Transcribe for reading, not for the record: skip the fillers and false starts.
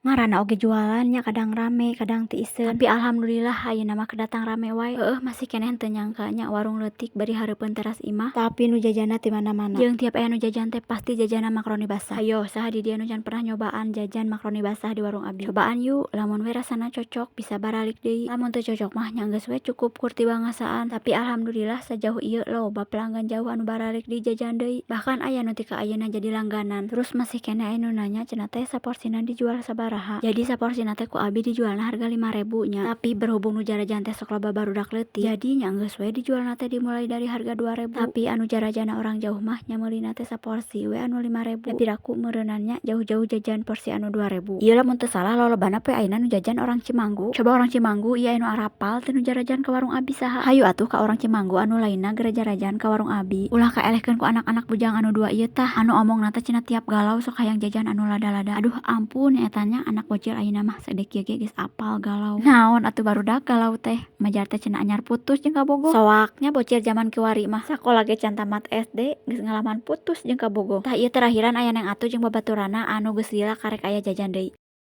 Ngaranna oge jualan nya, kadang rame kadang tiiseun, tapi alhamdulillah ayeuna mah kedatang rame wae. Heueuh, masih keneh teu nyangka nya, warung leutik bari hareupeun teras imah, tapi nu jajanna ti mana-mana, jeung tiap aya nu jajan teh pasti jajanna makaroni basah. Hayo, saha di dieu nu can pernah nyobaan jajan makaroni basah di warung abi? Cobaan yuk, lamun we rasana cocok bisa baralik deui, lamun teu cocok mah nya geus we cukup kur tiwang ngasaan. Tapi alhamdulillah sajauh ieu loba pelanggan jauh anu baralik deui jajan deui, bahkan aya nu ti ka ayeuna jadi langganan. Terus masih keneh aya nu nanya cenah teh, saporsina dijual sabaraha? Jadi saporsina teh ku abi dijualna harga 5.000 nya, tapi berhubung nu jarajan teh sok loba barudak leutik, jadi nya geus we dijualna teh dimulai dari harga 2.000. Tapi anu jarajanna orang jauh mah nya meulina teh saporsi we anu 5.000, da piraku meureunan nya jauh-jauh jajan porsi anu 2.000. Ieu lamun teu salah lolobana poe ayeuna nu jajan orang Cimanggu. Coba orang Cimanggu ieu anu arapal teu nu jarajan ka warung abi saha? Hayu atuh ka orang Cimanggu anu lainna geura jarajan ka warung abi, ulah kaelehkeun ku anak-anak bujang anu dua ieu tah, anu omongna teh cenah tiap galau sok hayang jajan anu lada-lada. Aduh ampun eta nya, anak bocil ayeuna mah sagede kieu ge geus apal galau. Naon atuh, barudak, galau teh? Majar teh cenah anyar putus jeung kabogoh. Soak nya bocil jaman kiwari mah, sakola ge can tamat SD geus ngalaman putus jeung kabogoh. Tah, ieu terakhiran aya Neng Atu jeung babaturanna anu geus lila karek aya jajan deui.